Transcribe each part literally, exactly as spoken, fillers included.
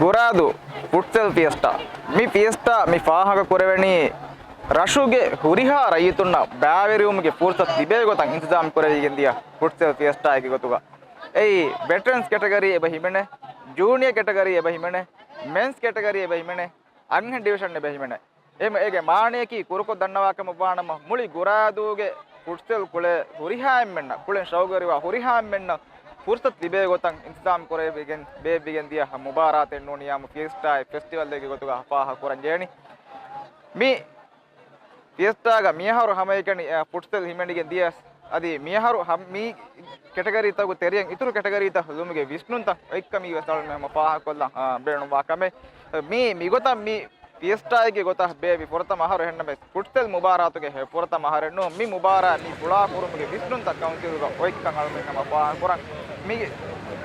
ގުރާދޫ ފުޓްސަލް ފިއެސްޓާ. މި ފިއެސްޓާ މި ފާހަގަ ކުރެވެނީ ރަށުގެ ހުރިހާ ރައްޔިތުންނަށް ބައިވެރިވުމުގެ ފުރުސަތު ލިބޭ ގޮތަށް އިންތިޒާމް ކުރެވިގެން ދިޔަ ފުޓްސަލް ފިއެސްޓާއެއްގެ ގޮތުގަ. އެއީ ވެޓްރަންސް ކެޓަގަރީ އެބަ ހިމެނޭ، ޖޫނިއަ ކެޓަގަރީ އެބަ ހިމެނޭ، މެންސް ކެޓަގަރީ އެބަ ހިމެނޭ، އަންހެން ޑިވިޝަން އެބަ ހިމެނޭ. އެހެން އޭގެ މާނަޔަކީ ކުރުކޮށް ދަންނަވާކަމަށްވާނަމަ، މުޅި ގުރާދޫގެ ފުޓްސަލް ކުޅޭ ހުރިހާ އެންމެންނަށް، ކުޅެން ޝައުގުވެރިވާ ހުރިހާ އެންމެންނަށް ފުރުސަތު ލިބޭ ގޮތަށް އިންތިޒާމް ކުރެވިގެން ބޭއްވިގެން ދިޔަ މުބާރާތެއް ނޫނީ އާއްމު ފިއެސްޓާއެއް ފެސްޓިވަލްއެއްގެ ގޮތުގަ ފާހަގަ ކުރަން ޖެހެނީ. މި ފިއެސްޓާގަ މިއަހަރު ހަމައެކަނި، އަ، ފުޓްސަލް ހިމެނިގެން ދިޔަ އަދި މިއަހަރު ހަ-، މި ކެޓަގަރީތަކުގެ ތެރެއިން އިތުރު ކެޓަގަރީތައް ހުޅުމުގެ ވިސްނުންތައް އޮތްކަމީ ވެސް އަޅުގަނޑު ހަމަ ފާހަގަކޮށްލަން، އާ، ބޭނުންވާ ކަމެއް. މީ މިގޮތަށް މި ފިއެސްޓާއެއްގެ ގޮތަށް ބޭއްވި ފުރަތަމަ އަހަރު އެހެންނަމެސް ފުޓްސަލް މުބާރާތުގެ ފުރަތަމަ އަހަރެއް ނޫން. މި މުބާރާތް މި ފުޅާކުރުމުގެ ވިސްނުންތައް ކައުންސިލުގަ އޮތްކަން އަޅުގަނޑު ހަމަ ފާހަގަކުރަން. މި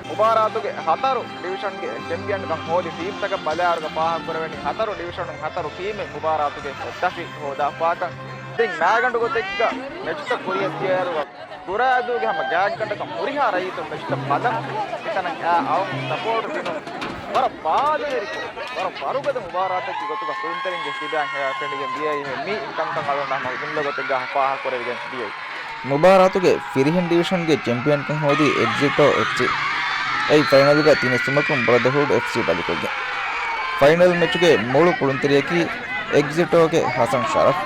މުބާރާތުގެ ހަތަރު ޑިވިޝަންގެ ޗެމްޕިއަންކަން ހޯދި ޓީމްތަކަށް ބަލާއިރުގަ ފާހަގަކުރެވެނީ ހަތަރު ޑިވިޝަނުން ހަތަރު ޓީމެއް މުބާރާތުގެ ދަށި ހޯދާފާކަން. ދެން މައިގަނޑު ގޮތެއްގަ މެޗުތައް ކުރިއަށް ދިޔައިރު ގުރާދޫގެ ހަމަ ގާތްގަނޑަކަށް ހުރިހާ ރައްޔިތުން މެޗުތައް ބަލަން އެތަނަށް އައި އައުން ސަޕޯޓް ދިނުން ވަރަށް ބާލުވެރިކޮށް، ވަރަށް ވަރުގަދަ މުބާރާތެއްގެ ގޮތުގަ ކުޅުންތެރިންގެ ސިދާ ފެނިގެން ދިޔައީ. މި ކަންކަން އަޅުގަނޑު ހަމަ ޖުމްލަ ގޮތެއްގަ ފާހަގަކުރެވިގެން ދިޔައީ. މުބާރާތުގެ ފިރިހެން ޑިވިޝަންގެ ޗެމްޕިއަންކަން ހޯދީ އެގްޒިޓޯ އެފްސީ. އެއީ ފައިނަލްގަ ތިނެއް ސުމަކުން ބްރަދަހުޑް އެފްސީ ބަލިކޮށްގެން. ފައިނަލް މެޗުގެ މޮޅު ކުޅުންތެރިޔަކީ އެގްޒިޓޯގެ ހަސަން ޝަރަފް.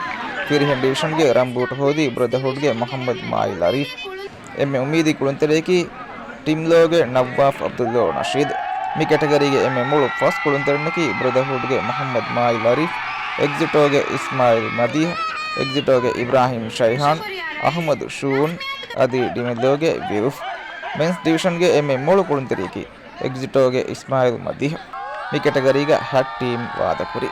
ފިރިހެން ޑިވިޝަންގެ ރަންބޫޓު ހޯދީ ބްރަދަހުޑްގެ މުޙައްމަދު މާއިލް އަރީފް. އެންމެ އުއްމީދީ ކުޅުންތެރިޔަކީ ޓިމްލޯގެ ނައްވާފް ޢަބްދުﷲ ނަޝީދު. މި ކެޓަގަރީގެ އެންމެ މޮޅު ފަސް ކުޅުންތެރިންނަކީ ބްރަދަހުޑްގެ މުޙައްމަދު މާއިލް އަރީފް، އެގްޒިޓޯގެ އިސްމާއިލް މަދީޙް، އެގްޒިޓޯގެ އިބްރާހީމް ޝައިހާން، އަޙްމަދު ޝޫން އަދި ޓިމްލޯގެ ވިލްފް. މެންސް ޑިވިޝަންގެ އެންމެ މޮޅު ކުޅުންތެރިޔަކީ އެގްޒިޓޯގެ އިސްމާއިލް މަދީޙް. މި ކެޓަގަރީގަ ހަތް ޓީމް ވާދަކުރި.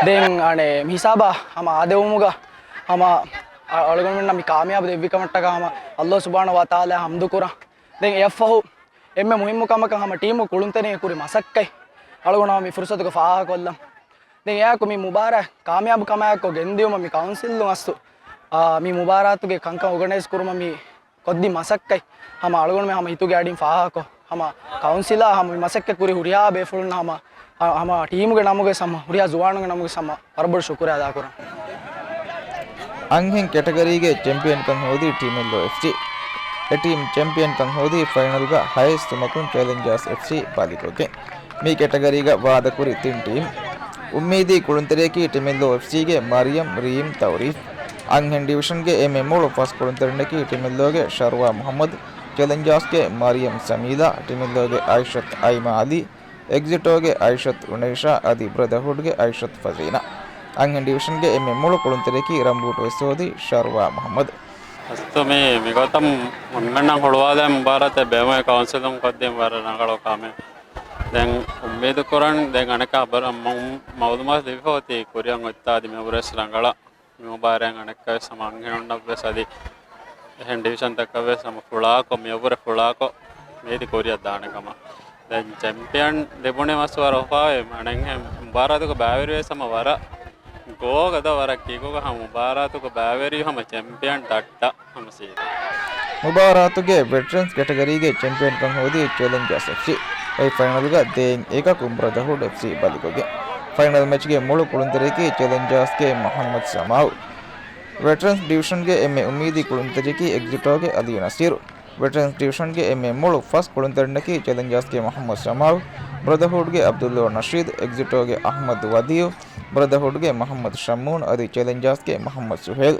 ދެން އަނެއް މި ހިސާބަށް ހަމަ އާދެވުމުގަ ހަމަ އަ-، އަޅުގަނޑުމެންނަށް މި ކާމިޔާބު ދެއްވިކަމަށްޓަކާ ހަމަ ﷲ ސުބްޙާނަހޫ ވަތަޢާލާ ޙަމްދުކުރަން. ދެން އެއަށްފަހު އެންމެ މުހިއްމު ކަމަކަށް ހަމަ ޓީމު ކުޅުންތެރިން ކުރި މަސައްކަތް އަޅުގަނޑު ހަމަ މި ފުރުސަތުގަ ފާހަގަކޮށްލަން. ދެން އެއާއެކު މި މުބާރާތް ކާމިޔާބު ކަމާއެކު ގެންދިޔުމަށް މި ކައުންސިލުން އަސްލު، އާ، މި މުބާރާތުގެ ކަންކަން އޯގަނައިޒް ކުރުމަށް މި ކޮށްދިން މަސައްކަތް ހަމަ އަޅުގަނޑުމެން ހަމަ ހިތުގެ އަޑިން ފާހަގަކޮށް، ހަމަ ކައުންސިލާ ހަމަ މި މަސައްކަތް ކުރި ހުރިހާ ބޭފުޅުންނަށް ހަމަ، ހަމަ ޓީމުގެ ނަމުގައި ހަމަ ހުރިހާ ޒުވާނުންގެ ނަމުގައި ހަމަ ވަރަށް ބޮޑު ޝުކުރިއްޔާ އަދާކުރަން. އަންހެން ކެޓަގަރީގެ ޗެމްޕިއަންކަން ހޯދީ ޓީމް އެލްއޯ އެފްސީ. އެ ޓީމް ޗެމްޕިއަންކަން ހޯދީ ފައިނަލްގަ ހައެއް ސުމަކުން ޗެލެންޖާސް އެފްސީ ބަލިކޮށްގެން. މި ކެޓަގަރީގަ ވާދަކުރި ތިން ޓީމް. އުއްމީދީ ކުޅުންތެރިޔަކީ ޓީމް އެލްއޯ އެފްސީގެ މަރިޔަމް ރީމް ތައުރީފް. އަންހެން ޑިވިޝަންގެ އެންމެ މޮޅު ފަސް ކުޅުންތެރިންނަކީ ޓީމް އެލްއޯގެ ޝަރުވާ މުޙައްމަދު، ޗެލެންޖާސްގެ މަރިޔަމް ސަމީލާ، ޓީމް އެލްއޯގެ އައިޝަތު އައިމާ އަލީ، އެގްޒިޓޯގެ އައިޝަތު އުނައިޝާ އަދި ބްރަދަހުޑްގެ އައިޝަތު ފަޒީނާ. އަންހެން ޑިވިޝަންގެ އެންމެ މޮޅު ކުޅުންތެރިޔަކީ ރަންބޫޓު ވެސް ހޯދި ޝަރުވާ މުޙައްމަދު. އަސްލު މި، މިގޮތަށް މުންމެންނަށް ހުޅުވާލައި މުބާރާތެއް ބޭއްވުމަށް ކައުންސިލުން ކޮށްދިން ވަރަށް ރަނގަޅު ކަމެއް. ދެން އުއްމީދު ކުރަން ދެން އަނެއްކާ ބަރަށް މަ-، މައުލޫމާތު ލިބިފަ އޮތީ ކުރިއަށް އޮތްތާ އަދި މިއަށްވުރެސް ރަނގަޅަށް މި މުބާރާތް އަނެއްކާވެސް ހަމަ އަންހެނުންނަށްވެސް އަދި އެހެން ޑިވިޝަންތަކަށްވެސް ހަމަ ފުޅާކޮށް، މިއަށްވުރެ ފުޅާކޮށް މީތި ކުރިއަށް ދާނެ ކަމަށް. ދެން ޗެމްޕިއަން ލިބުނީ މަސް ވަރަށް އުފާވޭ. އަނެއްހެން މުބާރާތުގެ ބައިވެރިވެސް ހަމަ ވަރަށް ގޯގަދަ ވަރަށް ކިކުގަ ހަމަ މުބާރާތުގެ ބައިވެރި ހަމަ ޗެމްޕިއަން ތައްޓަ ހަމަ ސީދާ. މުބާރާތުގެ ވެޓްރަންސް ކެޓަގަރީގެ ޗެމްޕިއަންކަން ހޯދީ ޗެލެންޖާސް އެފްސީ. އެއީ ފައިނަލްގަ ދެއިން އެކަކުން ބްރަދަހުޑް އެފްސީ ބަލިކޮށްގެން. ފައިނަލް މެޗްގެ މޮޅު ކުޅުންތެރިޔަކީ ޗެލެންޖާސްގެ މުޙައްމަދު ސަމާއު. ވެޓްރަންސް ޑިވިޝަންގެ އެންމެ އުއްމީދީ ކުޅުންތެރިޔަކީ އެގްޒިޓޯގެ އަލީ ނަސީރު. ވެޓްރަންސް ޑިވިޝަންގެ އެންމެ މޮޅު ފަސް ކުޅުންތެރިންނަކީ ޗެލެންޖާސްގެ މުޙައްމަދު ސަމާއު، ބްރަދަހުޑްގެ ޢަބްދުﷲ ނަޝީދު، އެގްޒިޓޯގެ އަޙްމަދު ވަދީޢު، ބްރަދަހުޑްގެ މުޙައްމަދު ޝައްމޫން އަދި ޗެލެންޖާސްގެ މުޙައްމަދު ސުހޭލް.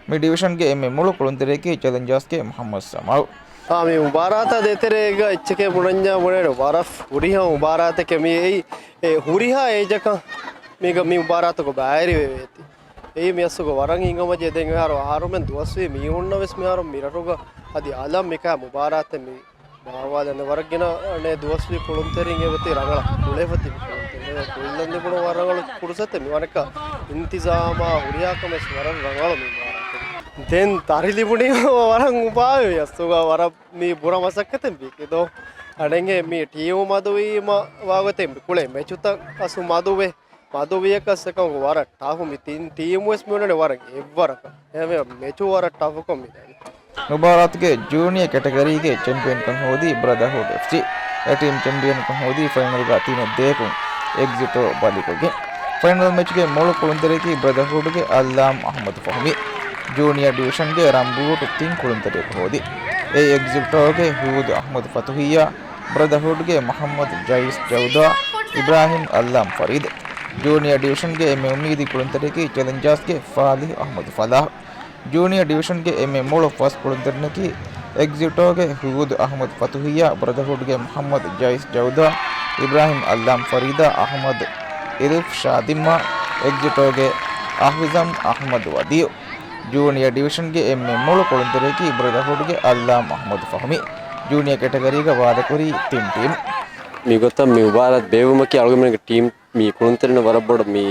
މި ޑިވިޝަންގެ އެންމެ މޮޅު ކުޅުންތެރިޔަކީ ޗެލެންޖާސްގެ މުޙައްމަދު ސަމާއު. އާ، މި މުބާރާތާ ދޭތެރޭގަ އެއްޗެކޭ ބުނަންޏާ ބުނެ ވަރަށް ހުރިހާ މުބާރާތެކޭ މި އެއީ، އެ ހުރިހާ އޭޖަކަށް މީގަ މި މުބާރާތުގަ ބައިވެރިވެވޭތީ. އެއީ މިއަސްލުގަ ވަރަށް ހިތްހަމަޖެހޭ. ދެން އެހާރު އަހަރުމެން ދުވަސްވީ މީހުންނަށް ވެސް މިހާރު މިރަށުގަ އަދި އަލަށް މިކާ މުބާރާތެއް މި ބާއްވާލަން ވަރަށް ގިނަ އަނެއް ދުވަސްވީ ކުޅުންތެރިން އެބަތި ރަނގަޅަށް ކުޅެފަ ތިބި ކުޅުންތެރިން ކުޅިލަން ލިބުނު ވަރަށް ރަނގަޅު ފުރުސަތެއް މި ވަނަކަ އިންތިޒާމާ ހުރިހާ ކަމެއް ވަރަށް ރަނގަޅު މި މުބާރާތެއް. ދެން ތަރި ލިބުނީ ވަރަށް އުފާވެ އަސްލުގަ ވަރަށް މި ބުރަ މަސައްކަތެއް ވީކި ދޯ. އަނެއްހެން މި ޓީމު މަދުވީމަ ވާގޮތެއް ކުޅޭ މެޗުތައް އަސްލު މަދުވޭ. މަދުވިޔަކަސް އެކަމަކު ވަރަށް ޓަފު. މި ތިން ޓީމު ވެސް މި އޮންނަނީ ވަރަށް އެއްވަރަކަށް. އެހެންވެ މެޗު ވަރަށް ޓަފުކޮށް މި ދާނީ. މުބާރާތުގެ ޖޫނިއަ ކެޓަގަރީގެ ޗެމްޕިއަންކަން ހޯދީ ބްރަދަހުޑް އެފްސީ. އެ ޓީމް ޗެމްޕިއަންކަން ހޯދީ ފައިނަލްގަ ތިނެއް ދޭކުން އެގްޒިޓޯ ބަލިކޮށްގެން. ފައިނަލް މެޗުގެ މޮޅު ކުޅުންތެރިޔަކީ ބްރަދަހުޑްގެ އައްލާމް އަޙްމަދު ފަހުމީ. ޖޫނިއަ ޑިވިޝަންގެ ރަންބޫޓު ތިން ކުޅުންތެރިޔަކު ހޯދީ. އެ އެގްޒިޓޯގެ ހޫދު އަޙްމަދު ފަތުހިއްޔާ، ބްރަދަހުޑްގެ މުޙައްމަދު ޖައިސް ޖައުދާ، އިބްރާހިމް އައްލާމް ފަރީދު. ޖޫނިއަ ޑިވިޝަންގެ އެންމެ އުއްމީދީ ކުޅުންތެރިޔަކީ ޗެލެންޖާސްގެ ފާލިޙު އަޙްމަދު ފަލާޙު. ޖޫނިއަ ޑިވިޝަންގެ އެންމެ މޮޅު ފަސް ކުޅުންތެރިންނަކީ އެގްޒިޓޯގެ ހޫދު އަޙްމަދު ފަތުހިއްޔާ، ބްރަދަހުޑްގެ މުޙައްމަދު ޖައިސް ޖައުދާ، އިބްރާހިމް އައްލާމް ފަރީދާ، އަޙްމަދު އިލްފް ޝާދިމްމާ، އެގްޒިޓޯގެ އަޙުޒަމް އަޙްމަދު ވަދީޢު. ޖޫނިއަ ޑިވިޝަންގެ އެންމެ މޮޅު ކުޅުންތެރިޔަކީ ބްރަދަހުޑްގެ އައްލާމް އަޙްމަދު ފަހުމީ. ޖޫނިއަ ކެޓަގަރީގަ ވާދަކުރީ ތިން ޓީމް. މިގޮތަށް މި މުބާރާތް ބޭއްވުމަކީ އަޅުގަނޑުމެންގެ ޓީމް މި ކުޅުންތެރިންނަށް ވަރަށް ބޮޑަށް މި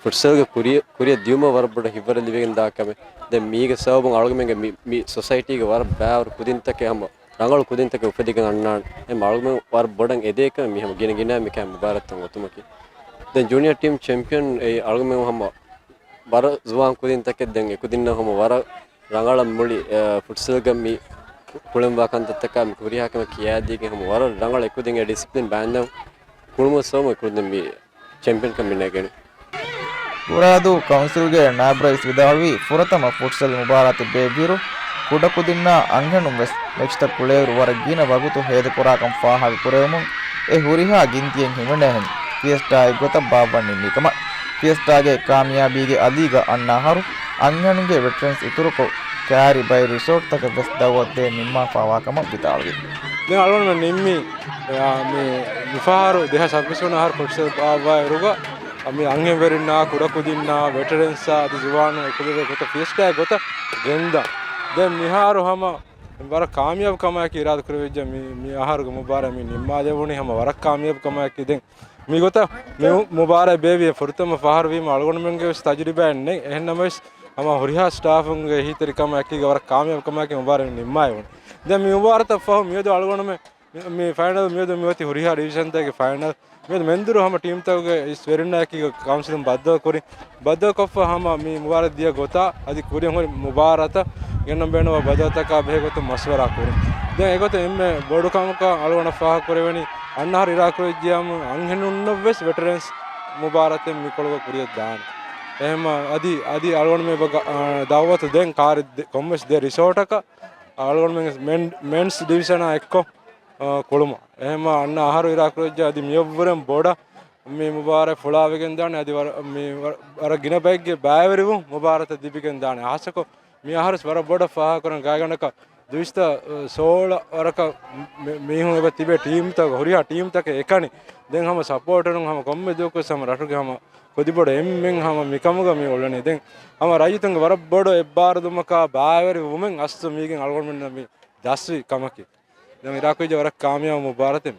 ފުޓްސަލްގެ ކުރިޔަށް، ކުރިޔަށް ދިޔުމަށް ވަރަށް ބޮޑަށް ހިތްވަރު ލިބިގެން ދާ ކަމެއް. ދެން މީގެ ސަބަބުން އަޅުގަނޑުމެންގެ މި، މި ސޮސައިޓީގެ ވަރަށް ބައިވަރު ކުދިންތަކެއް ހަމަ ރަނގަޅު ކުދިންތަކެއް އުފެދިގެން އަންނާނެ. އެހެން އަޅުގަނޑުމެން ވަރަށް ބޮޑަށް އެދޭ ކަމެއް މި ހަމަ ގިނަ ގިނަ މިކަހަލަ މުބާރާތްތައް އޮތުމަކީ. ދެން ޖޫނިއަ ޓީމް ޗެމްޕިއަން އެއީ އަޅުގަނޑުމެން ހަމަ ވަރަށް ޒުވާން ކުދިންތަކެއް. ދެން އެކުދިންނަށް ހަމަ ވަރަށް ރަނގަޅަށް މުޅި، އަ، ފުޓްސަލްގަ މި ކުޅެންވާ ކަންތައްތަކާ މި ހުރިހާ ކަމެއް ކިޔާދީގެން ހަމަ ވަރަށް ރަނގަޅަށް އެކުދިން އެ ޑިސިޕްލިން ބައިންދަން ކުޅުމަށް ސޯމަ ކުޅުދެން މި ޗެމްޕިއަންކަން މި ނެގެނީ. ފުރާދޫ ކައުންސިލްގެ ނާއިބް ރައީސް ވިދާޅުވީ، ފުރަތަމަ ފުޓްސަލް މުބާރާތެއް ބޭއްވިއިރު، ކުޑަކުދިންނާ އަންހެނުން ވެސް މެޗްތައް ކުޅޭއިރު ވަރަށް ގިނަ ވަގުތު ހޭދަކުރާކަން ފާހަގަކުރެވެމުން، އެ ހުރިހާ ގިންތިއެއް ހިމެނޭހެން ފިއެސްޓާއެއްގޮތަށް ބާއްވަން ނިންމީ ކަމަށް. ފިއެސްޓާގެ ކާމިޔާބީގެ އަލީގަ އަންނަ އަހަރު އަންހެނުންގެ ވެޓަރެންސް އިތުރުކޮށް، ކައިރި ބައި ރިސޯޓްތަކަށް ވެސް ދައުވަތު ދޭން ނިންމާފާވާ ކަމަށް ވިދާޅުވި. ދެން އަޅުގަނޑުމެން ނިންމީ، އާ، މި، މިފަހަރު ދެހާސް ސައްބީސް ވަނަ އަހަރު ފުޓްސަލް ބާއްވާއިރުގަ، މި އަންހެންވެރިންނާ، ކުޑަކުދިންނާ، ވެޓަރެންސްއާ އަދި ޒުވާނުން އެކުލެވޭ ގޮތަށް ފިއެސްޓާއެއް ގޮތަށް ގެންދާ. ދެން މިހާރު ހަމަ ވަރަށް ކާމިޔާބު ކަމާއެކީ އިރާދަ ކުރެވިއްޖެ. މި، މި އަހަރުގެ މުބާރާތް މި ނިންމާލެވުނީ ހަމަ ވަރަށް ކާމިޔާބު ކަމާއެކީ. ދެން މިގޮތަށް މި މުބާރާތް ބޭއްވި ފުރަތަމަ ފަހަރު ވީމަ އަޅުގަނޑުމެންގެ ވެސް ތަޖުރިބާއެއް ނެތް. އެހެން ނަމަވެސް، ހަމަ ހުރިހާ ސްޓާފުންގެ އެހީތެރިކަމާ އެކީގަ ވަރަށް ކާމިޔާބު ކަމާއެކީ މުބާރާތް ނިންމާލެވުނީ. ދެން މި މުބާރާތަށް ފަހު މިއަދު އަޅުގަނޑުމެން މި، މި ފައިނަލް މިއަދު މިއޮތީ ހުރިހާ ޑިވިޝަންތަކުގެ ފައިނަލް. މިއަދު މެންދުރު ހަމަ ޓީމްތަކުގެ އިސް ވެރިންނާއެކީގަ ކައުންސިލުން ބައްދަލުކުރި، ބައްދަލުކޮށްފަ ހަމަ މި މުބާރާތް ދިޔަ ގޮތާ އަދި ކުރިއަށް ހުރި މުބާރާތަށް ގެންނަން ބޭނުންވާ ބަދަލުތަކާ ބެހޭ ގޮތުން މަޝްވަރާ ކުރިން. ދެން އެގޮތަށް އެންމެ ބޮޑު ކަމަކަށް އަޅުގަނޑަށް ފާހަގަކުރެވެނީ، އަންނަ އަހަރު އިރާދަކުރެއްވިއްޔާމު އަންހެނުންނަށް ވެސް ވެޓަރެންސް މުބާރާތެއް މިކޮޅުގަ ކުރިއަށް ދާނެ. އެހެން އަދި، އަދި އަޅުގަނޑުމެން އެބަ ގަ-، އާ، ދައުވަތު ދޭން ކާރި ދެ-، ކޮންމެސް ދެ ރިސޯޓަކަށް އަޅުގަނޑުމެން މެން-، މެންސް ޑިވިޝަނާ އެއްކޮށް، އާ، ކުޅުމަށް. އެހެންމަ އަންނަ އަހަރު އިރާދަކުރެއްވިއްޖެ އަދި މިއަށްވުރެން ބޮޑަށް މި މުބާރާތް ފުޅާވެގެން ދާނެ. އަދި ވަރަށް، މި ވަރަށް، ވަރަށް ގިނަ ބައެއްގެ ބައިވެރިވުން މުބާރާތަށް ލިބިގެން ދާނެ. ހާއްސަކޮށް މި އަހަރު ވަރަށް ބޮޑަށް ފާހަގަކުރަން ގާތްގަނޑަކަށް ދުއިސައްތަ ސޯޅަ ވަރަކަށް މި-، މީހުން އެބަ ތިބޭ ޓީމްތަކަށް، ހުރިހާ ޓީމްތަކެއް އެކަނި. ދެން ހަމަ ސަޕޯޓަރުން ހަމަ ކޮންމެ ދުވަހަކުވެސް ހަމަ ރަށުގެ ހަމަ ކުދިބޮޑު އެންމެން ހަމަ މިކަމުގަ މި އުޅެނީ. ދެން ހަމަ ރައްޔިތުންގެ ވަރަށް ބޮޑު އެއްބާރުލުމަކާ ބައިވެރިވުމެއް އަސްލު މީގެން އަޅުގަނޑުމެންނަށް މި ދަސްވި ކަމަކީ. ދެން އިރާދަކުރެއްވިއްޖެ ވަރަށް ކާމިޔާބު މުބާރާތެއް.